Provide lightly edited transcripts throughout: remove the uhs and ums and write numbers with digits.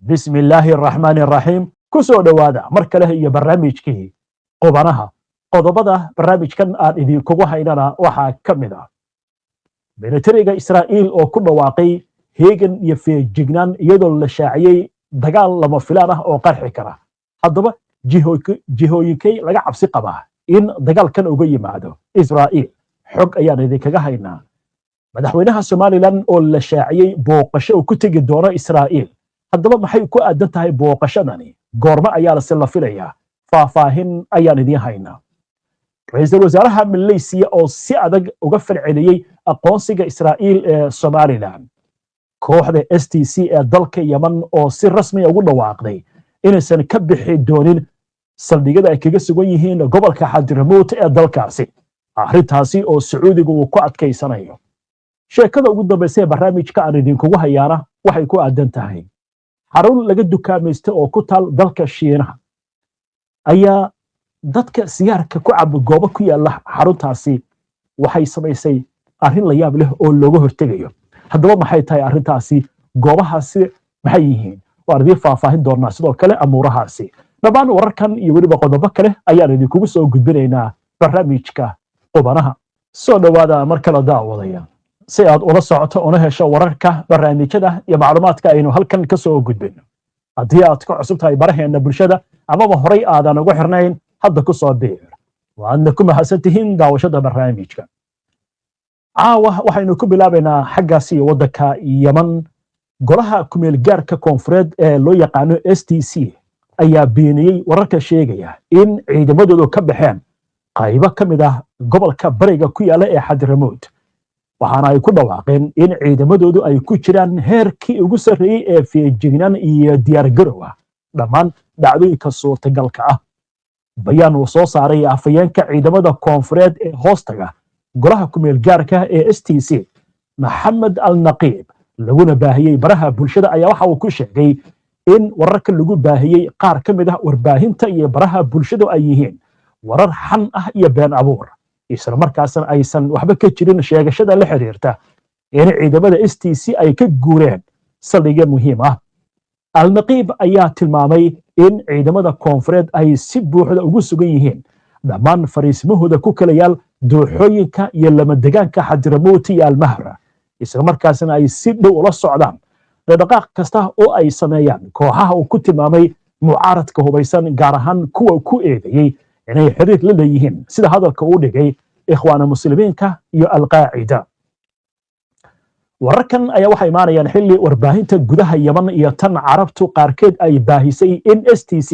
Bismi illaahi araxmaani araxiim. Ku soo dhowaada mar kale iyo barnaamijkii Qubanaha. Qodobada barnaamijkan aan idinkugu haynana waxaa ka mid ah militariga Israa'iil oo ku dhawaaqay heegan iyo feejignaan, iyadoo la shaaciyey dagaal lama filaan ah oo qarxi kara. Haddaba, jihooyinkay laga cabsi qabaa in dagaalkan uga yimaado Israa'iil? Xog ayaan idinkaga haynaa. Madaxweynaha Somaliland oo la shaaciyey booqasho uu ku tegi doono Israa'iil. Haddaba, maxay ku aadan tahay booqashadani? Goormo ayaa lase la filayaa? Faahfaahin ayaan idiin haynaa. Ra-iisul wasaaraha Maleysiya oo si adag uga falceliyey aqoonsiga Israa'iil ee Somaliland. Kooxda STC ee dalka Yeman oo si rasmiya ugu dhawaaqday inaysan ka bixi doonin saldhigyada ay kaga sugan yihiin gobolka Xadramuut ee dalkaasi, arrintaasi oo Sacuudiga uu ku adkaysanayo. Sheekada ugu dambaysa ee barnaamijka aan idinkugu hayaana waxay ku aadan tahay xarun laga dukaamaysta oo ku taal dalka Shiinaha ayaa dadka sigaarka ku cabo goobo ku yaala xaruntaasi waxay samaysay arrin la yaab leh oo looga hortegayo. Haddaba, maxay tahay arrintaasi? Goobahaasi maxay yihiin? Waan idiin faahfaahin doonaa sidoo kale amuurahaasi. Dhammaan wararkan iyo weliba qodobo kale ayaan idinkugu soo gudbinaynaa barnaamijka Qubanaha. Soo dhowaada mar kale, daawadaya, si aad ula socoto una hesho wararka, barnaamijyada iyo macluumaadka aynu halkan ka soo gudbino. Haddii aad ka cusub tahay baraheena bulshada amaba horay aadan ugu xirnayn, hadda ku soo biir. Waadna ku mahadsan tihiin daawashada barnaamijka. Caawa waxaynu ku bilaabaynaa xaggaasi iyo waddanka Yeman. Golaha kumeel gaarka koonfureed ee loo yaqaano STC ayaa beeniyey wararka sheegaya in ciidamadoodu ka baxeen qaybo ka mid ah gobolka bariga ku yaala ee Xadramuud, waxaana ay ku dhawaaqeen in ciidamadoodu ay ku jiraan heerkii ugu sarreeyey ee feejignaan iyo diyaargarow ah dhammaan dhacdooyinka suurtagalka ah. Bayaan uu soo saaray afhayeenka ciidamada koonfureed ee hoostaga golaha kumeel gaarka ee STC, Maxamed Al Naqiib, laguna baahiyey baraha bulshada, ayaa waxa uu ku sheegay in wararka lagu baahiyey qaar ka mid ah warbaahinta iyo baraha bulshadu ay yihiin warar xan ah iyo been abuur, isla markaasna aysan waxba ka jirin sheegashada la xiriirta in ciidamada STC ay ka guureen saldhigyo muhiim ah. Alnaqiib ayaa tilmaamay in ciidamada koonfureed ay si buuxda ugu sugan yihiin dhammaan fariisimahooda ku kala yaal dooxooyinka iyo lamadegaanka Xadramuut iyo Almahra, isla markaasna ay si dhow ula socdaan dhaqdhaqaaq kasta oo ay sameeyaan kooxaha uu ku tilmaamay mucaaradka hubaysan, gaar ahaan kuwa ku eedeeyey inay xiriir la leeyihiin, sida hadalka uu dhigay, Ikhwaana Muslimiinka iyo Alqaacida. Wararkan ayaa waxay imaanayaan xilli warbaahinta gudaha Yeman iyo tan Carabtu qaarkeed ay baahisay in STC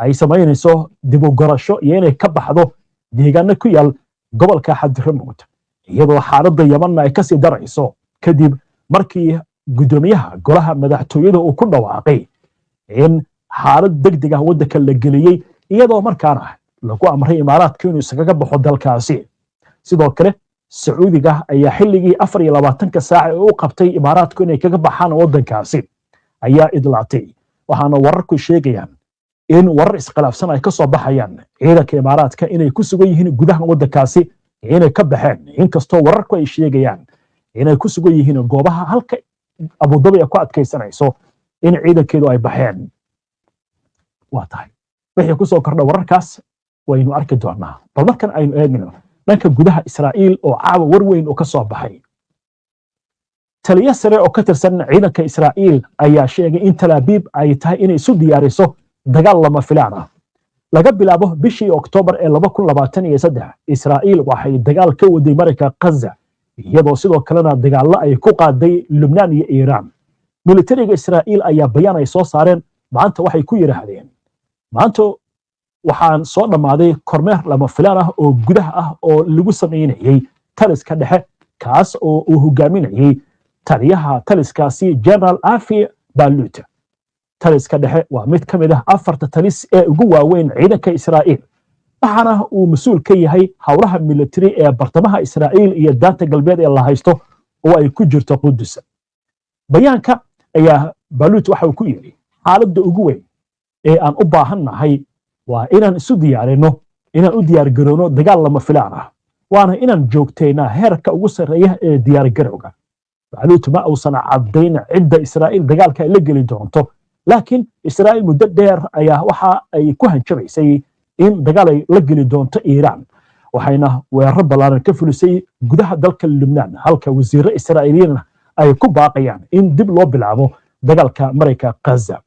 ay samaynayso dib u gorasho iyo inay ka baxdo deegaano ku yaal gobolka Xadramuut, iyadoo xaaladda Yemanna ay kasii darayso kadib markii guddoomiyaha golaha madaxtooyada uu ku dhawaaqay in xaalad degdeg ah waddanka la geliyey, iyadoo markaana lagu amray Imaaraadka inuu iskaga baxo dalkaasi. Sidoo kale, Sacuudiga ayaa xilligii 24-ka saac ee u qabtay Imaaraadku inay kaga baxaan waddankaasi ayaa idlaatay, waxaana wararku sheegayaan in warar iskhilaafsan ay ka soo baxayaan ciidanka Imaaraadka inay ku sugan yihiin gudaha waddankaasi, inay ka baxeen, inkastoo wararku ay sheegayaan inay ku sugan yihiin goobaha, halka Abudabi ay ku adkaysanayso in ciidankeedu ay baxeen. Waa tahay, wixii ku soo kordha wararkaas waynu arki doonaa. Bal markan aynu eegno dhanka gudaha Israa'iil oo caawa war weyn oo ka soo baxay. Taliyo sare oo ka tirsan ciidanka Israa'iil ayaa sheegay in Talaabiib ay tahay inay isu diyaariso dagaal lama filaan ah. Laga bilaabo bishii Oktoobar ee 2023, Israa'iil waxay dagaal ka waday marinka Ghaza, iyadoo sidoo kalena dagaallo ay ku qaaday Lubnaan iyo Iiraan. Militariga Israa'iil ayaa bayaan ay soo saareen maanta waxay ku yidhaahdeen: "Maanta waxaan soo dhammaaday kormeer lama filaan ah oo gudaha ah oo lagu samaynayey taliska dhexe, kaas oo uu hogaaminayey taliyaha taliskaasi, General Afi Balut. Taliska dhexe waa mid ka mid ah afarta talis ee ugu waaweyn ciidanka Israa'iil, waxaana uu mas-uul ka yahay howlaha militari ee bartamaha Israa'iil iyo Daanta Galbeed ee la haysto oo ay ku jirto Qudus." Bayaanka ayaa Balut waxa uu ku yidhi: "Xaaladda ugu weyn ee aan u baahan nahay waa inaan isu diyaarino, inaan u diyaargarowno dagaal lama filaan ah, waana inaan joogtaynaa heerka ugu sarreeya ee diyaargarowga." Balut ma uusan caddayn cidda Israa'iil dagaalka ay la geli doonto. Laakiin Israa'iil muddo dheer ayaa waxa ay ku hanjabaysay in dagaal ay la geli doonto Iiraan, waxayna weeraro ballaaran ka fulisay gudaha dalka Lubnaan, halka wasiirro Israa'iiliyiinna ay ku baaqayaan in dib loo bilaabo dagaalka marayka Ghaza.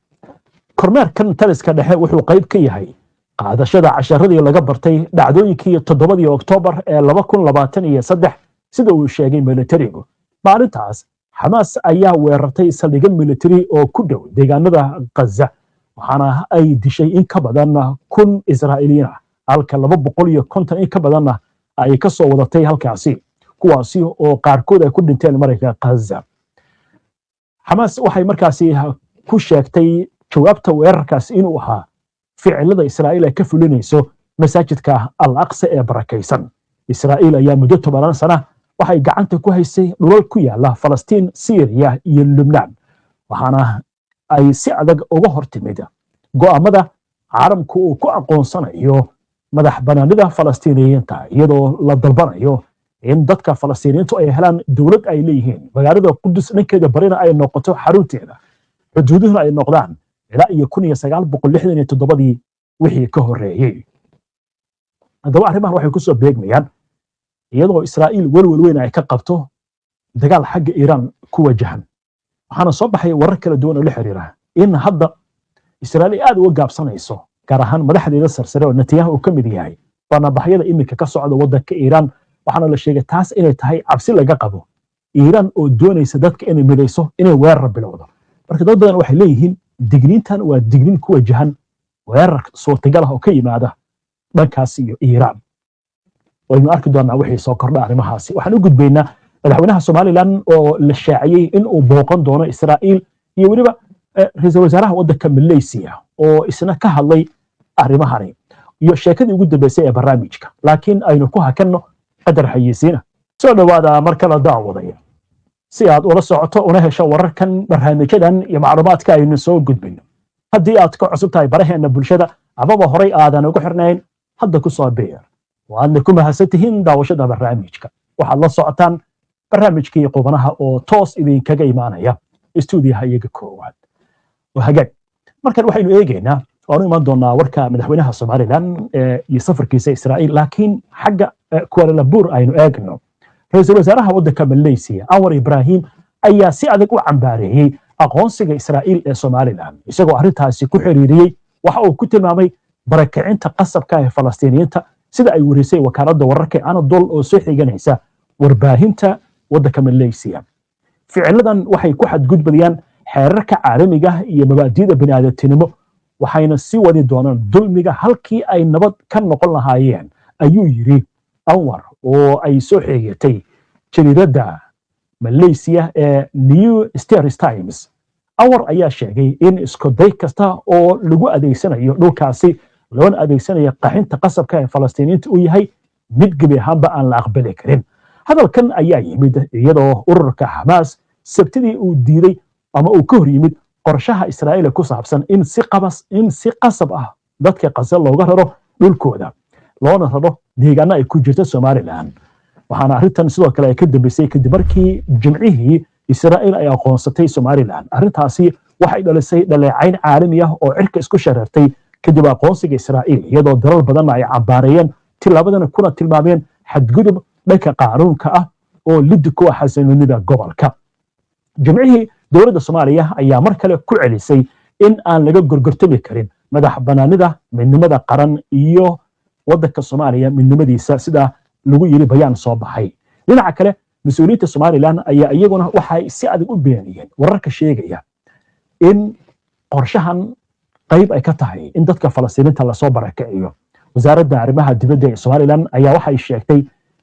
Kormeerkan taliska dhexe wuxuu qayb ka yahay qaadashada casharadii laga bartay dhacdooyinkii 7-dii Oktoobar ee 2023, sida uu sheegay militarigu. Maalintaas Xamaas ayaa weerartay saldhigyo militari oo ku dhow deegaanada Ghaza, waxaana ay dishay in ka badan 1000 Israa'iiliyiin ah, halka 250 in ka badanna ay ka soo wadatay halkaasi, kuwaasi oo qaarkood ay ku dhinteen marayka Ghaza. Xamaas waxay markaasi ku sheegtay jawaabta weerarkaas inuu ahaa ficilada Israa'iil ay ka fulinayso masaajidka Al Aqsa ee barakaysan. Israa'iil ayaa muddo 10 sana waxay gacanta ku haysay dhulal ku yaala Falastiin, Siiriya iyo Lubnaan, waxaana ay si adag uga hor timid go'aamada caalamku uu ku aqoonsanayo madax banaanida Falastiiniyiinta, iyadoo la dalbanayo in dadka Falastiiniyiintu ay helaan dowlad ay leeyihiin, magaalada Qudus dhankeeda barina ay noqoto xarunteeda, xuduuduhuna ay noqdaan ilaa iyo 1967-dii wixii ka horreeyey. Haddaba arrimahan waxay kusoo beegmayaan iyadoo Israa'iil welwel weyn ay ka qabto dagaal xagga Iiraan ku wajahan, waxaana soo baxay warar kala duwan oo la xiriira in hadda Israa'iil aad uga gaabsanayso, gaar ahaan madaxdeeda sarsare oo Netanyahu uu ka mid yahay, banaanbaxyada iminka ka socda waddanka Iiraan. Waxaana la sheegay taas inay tahay cabsi laga qabo Iiraan oo doonaysa dadka inay midayso inay weerar bilowdo. Marka dad badan waxay leeyihiin digniintan waa digniin ku wajahan weerar suurtagal ah oo ka yimaada dhankaas iyo Iiraan. Waynu arki doonaa wixii soo kordha arrimahaasi. Waxaan u gudbaynaa madaxweynaha Somaliland oo la shaaciyey in uu booqan doono Israa'iil, iyo weliba ra-iisul wasaaraha waddanka Malaysia oo isna ka hadlay arrimahani, iyo sheekadii ugu dambeysay ee barnaamijka. Laakiin aynu ku hakanno qadar xayeysiina. Soo dhowaada mar kale, daawadaya, si aad ula socoto una hesho wararkan, barnaamijyadan iyo macluumaadka aynu soo gudbino. Haddii aad ka cusub tahay baraheenna bulshada amaba horay aadan ugu xirnayn, hadda ku soo biir. Waadna ku mahadsan tihiin daawashada barnaamijka. Waxaad la socotaan barnaamijkii Qubanaha oo toos idinkaga imaanaya istuudiyaha iyaga koowaad. Hagaag, markan waxaynu eegaynaa, waanu imaan doonaa warka madaxweynaha Somaliland iyo safarkiisa Israa'iil, laakiin xagga Kuala Lumpur aynu eegno. Ra-iisul wasaaraha waddanka Malaysia Anwar Ibrahim ayaa si adag u cambaareeyey aqoonsiga Israa'iil ee Somaliland, isagoo arrintaasi ku xiriiriyey waxa uu ku tilmaamay barakicinta qasabka ee Falastiiniyiinta, sida ay warisay wakaaladda wararka ee Anadol oo soo xiganaysa warbaahinta waddanka Malaysia. Ficiladan waxay ku xadgudbayaan xeerarka caalamiga iyo mabaadi'da bini'aadantinimo, waxayna sii wadi doonaan dulmiga halkii ay nabad ka noqon lahaayeen, ayuu yidhi Anwar oo ay soo xigatay jariiradda Malaysia ee New Straits Times. Anwar ayaa sheegay in iskuday kasta oo lagu adeegsanayo dhulkaasi, loona adeegsanayo qaxinta qasabka ee Falastiiniyiinta, uu yahay mid gebi ahaanba aan la aqbali karin. Hadalkan ayaa yimid iyadoo ururka Xamaas Sabtidii uu diiday ama uu ka hor yimid qorshaha Israa'iil ku saabsan in si qasab ah dadka Qaza looga raro dhulkooda, loona raro deegaano ay ku jirta Somaliland. Waxaana arrintan sidoo kale ay ka dambeysay kadib markii Jimcihii Israa'iil ay aqoonsatay Somaliland. Arrintaasi waxay dhalisay dhaleecayn caalami ah oo cirka isku shareertay kadib aqoonsiga Israa'iil, iyadoo dalal badanna ay cambaareeyeen tillaabadana, kuna tilmaameen xadgudub dhanka qaanuunka ah oo liddi ku ah xasiloonida gobolka. Jimcihii dowladda Soomaaliya ayaa mar kale ku celisay in aan laga gorgortami karin madax banaanida, midnimada qaran iyo waddanka Soomaaliya midnimadiisa, sida lagu yiri bayaan soo baxay. Dhinaca kale, mas-uuliyiinta Somaliland ayaa iyaguna waxay si adag u beeniyeen wararka sheegaya in qorshahan qayb ay ka tahay in dadka Falastiiniinta lasoo barakiciyo. Wasaaradda arrimaha dibadda ee Somaliland ayaa waxay sheegtay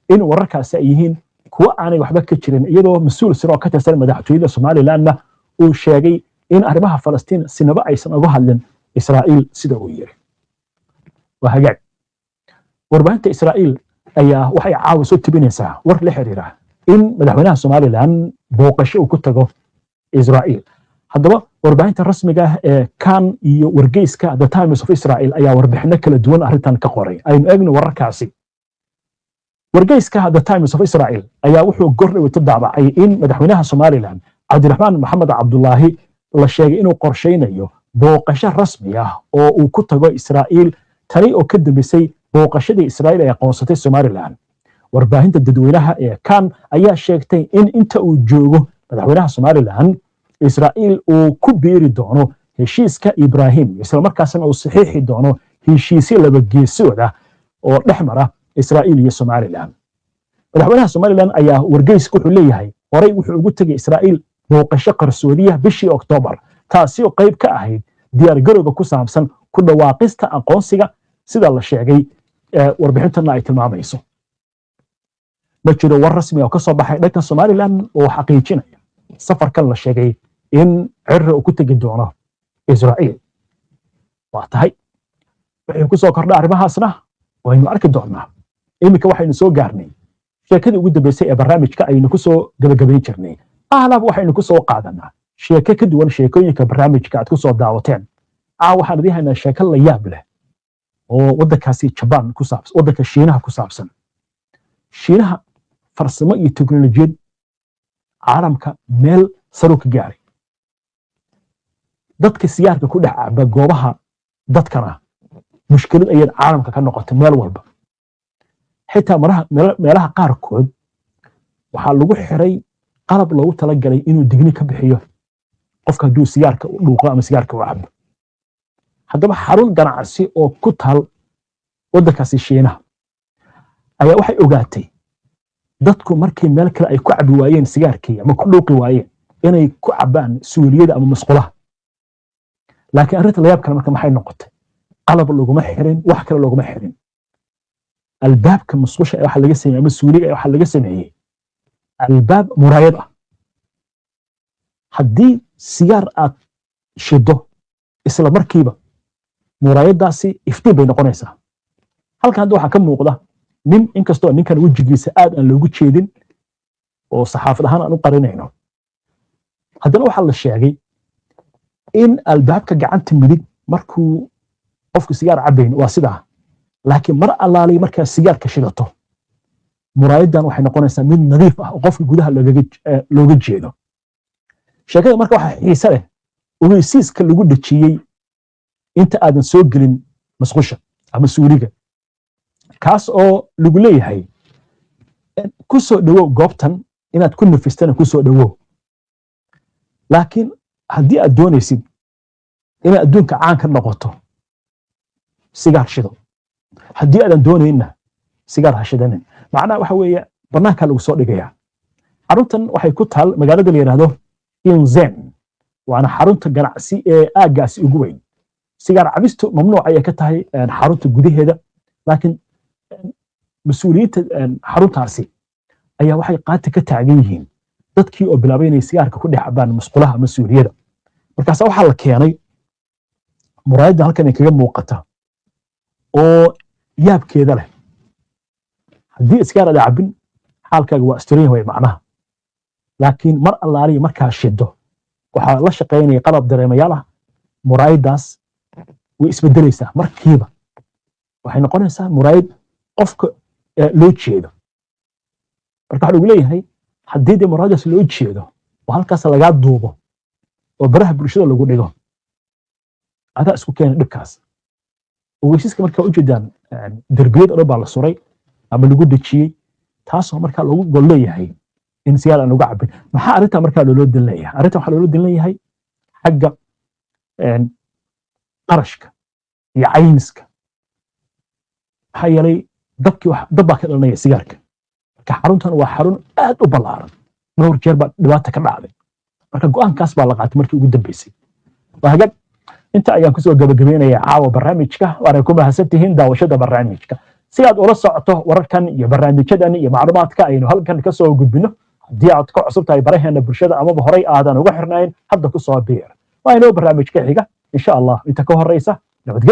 in wararkaasi ay yihiin kuwo aanay waxba ka jirin, iyadoo mas-uul sare oo ka tirsan madaxtooyada Somalilandna uu sheegay in arrimaha Falastiin sinaba aysan uga hadlin Israa'iil, sida uu yiri. Waa hagaag. Warbaahinta Israa'iil ayaa waxay caawa soo tebinaysaa war la xiriira in madaxweynaha Somaliland booqasho uu ku tago Israa'iil. Haddaba warbaahinta rasmiga ah ee Kan iyo wargeyska The Times of Israel ayaa warbixino kala duwan arrintan ka qoray. Aynu eegno wararkaasi. Wargeyska The Times of Israel ayaa wuxuu gordhaweyto daabacay in madaxweynaha Somaliland Cabdiraxmaan Maxamed Cabdulaahi la sheegay inuu qorshaynayo Booqasho rasmi ah oo uu ku tago Israa'iil, tani oo ka dambeysay booqashadii Israa'iil ay aqoonsatay Somaliland. Warbaahinta dadweynaha ee Kan ayaa sheegtay in inta uu joogo madaxweynaha Somaliland Israa'iil uu ku biiri doono heshiiska Ibrahim, islamarkaasna uu saxiixi doono heshiisyo laba geesood ah oo dhex mara Israa'iil iyo Somaliland. Madaxweynaha Somaliland ayaa wargeyska wuxuu leeyahay horey wuxuu ugu tegay Israa'iil booqasho qarsoodiya bishii Oktoobar, taasi oo qayb ka ahayd diyaargarowga ku saabsan ku dhawaaqista aqoonsiga, sida la sheegay, warbixintana ay tilmaamayso. Ma jiro war rasmi oo ka soo baxay dhanka Somaliland oo xaqiijinaya safarkan la sheegay in Cirro uu ku tegi doono Israa'iil. Waa tahay, wixii ku soo kordha arrimahaasna waynu arki doonaa. Iminka waxaynu soo gaarnay sheekadii ugu dambeysay ee barnaamijka aynu ku soo gabagabayn jirnay. Ahlaab waxaynu ku soo qaadanaa sheeko ka duwan sheekooyinka barnaamijka aad ku soo daawateen. Caa waxaan idiin haynaa sheeko la yaab leh oo waddankaasi Jabaan ku saabsan, waddanka Shiinaha ku saabsan. Shiinaha farsamo iyo teknolojiyad caalamka meel saru ka gaaray. Dadka sigaarka ku dhex caba goobaha dadkana mushkilad ayay caalamka ka noqotay meel walba. Xitaa meelaha qaarkood waxaa lagu xiray qalab loogu talagalay inuu digni ka bixiyo qofka hadduu sigaarka u dhuuqo ama sigaarka u cabo. Haddaba xarun ganacsi oo ku taal waddankaasi Shiinaha ayaa waxay ogaatay dadku markii meel kale ay ku cabi waayeen sigaarkii ama ku dhuuqi waayeen inay ku cabaan suuliyada ama musqulaha. Laakiin arrinta layaab kale marka maxay noqotay? Qalab laguma xirin, wax kale looguma xirin. Albaabka musqusha ee waxa laga sameeyey ama suuliga ee waxa laga sameeyey albaab muraayad ah. Haddii sigaar aad shido, isla markiiba muraayadaasi iftiin bay noqonaysaa. Halkan hadda waxaa ka muuqda nin, inkastoo ninkan wejigiisa aad aan loogu jeedin oo saxaafad ahaan aan u qarinayno, haddana waxaa la sheegay in albaabka gacanta midig markuu qofku sigaar cabayn waa sidaa, laakiin mar allaalay markaa sigaarka shidato, muraayadan waxay noqonaysaa mid nadiif ah oo qofka gudaha looga jeedo. Sheekada marka waxaa xiise leh ogeysiiska lagu dhejiyey inta aadan soo gelin masqusha ama suuliga, kaas oo lagu leeyahay: "Ku soo dhowow goobtan, inaad ku nafistana ku soo dhowow, laakiin haddii aad doonaysid inaad adduunka caan ka noqoto, sigaar shido. Haddii aadan doonaynna, sigaar ha shidanin." Macnaha waxa weeye bannaankaa lagu soo dhigayaa. Xaruntan waxay ku taal magaalada la yidhaahdo Inzen, waana xarunta ganacsi ee aaggaasi ugu weyn. Sigaar cabistu mamnuuc ayay ka tahay xarunta gudaheeda, laakiin mas-uuliyiinta xaruntaasi ayaa waxay qaati ka taagan yihiin dadkii oo bilaabay inay sigaarka ku dhex cabaan musqulaha mas-uuliyada. Markaasa waxaa la keenay muraayadda halkan ay kaga muuqata oo yaabkeeda leh. Haddii sigaar aad cabin, xaalkaaga waa asturan yahay macnaha, laakiin mar allaaliya markaa shido, waxaa la shaqaynaya qalab dareemayaal ah. Muraayaddaas way isbedelaysaa markiiba, waxay noqonaysaa muraayad qofka loo jeedo. Marka waxaa lagu leeyahay haddii dee muraayaddaas loo jeedo oo halkaas lagaa duubo oo baraha bulshada lagu dhigo, adaa isku keena dhibkaas. Ogeysiiska markaa ujeedaan derbiyada o dhan baa la suray ama lagu dejiyey, taasoo markaa loogu gol leeyahay in sigaar aan lagu cabin. Maxaa arrintaa markaa loola dan leeyahay? Arrintan waxaa loola dan leeyahay xagga qarashka iyo caymiska. Maxaa yeelay dabkii dab baa ka dhalanaya sigaarka. Marka xaruntan waa xarun aad u ballaaran, dhowr jeer baa dhibaata ka dhacday. Marka go'aankaas baa la qaatay markii ugu dambeysay. Waa hagaag, inta ayaan kusoo gabagabeynaya caawa barnaamijka, waana ku mahadsantihiin daawashada barnaamijka. Si aad ula socoto wararkan iyo barnaamijyadan iyo macluumaadka aynu halkan kasoo gudbino, haddii aad ka cusub tahay baraheena bulshada amaba horay aadan uga xirnayn, hadda kusoo biir. Waa inoo barnaamijka xiga, insha Allah. Inta ka horeysa, nabadgelyo.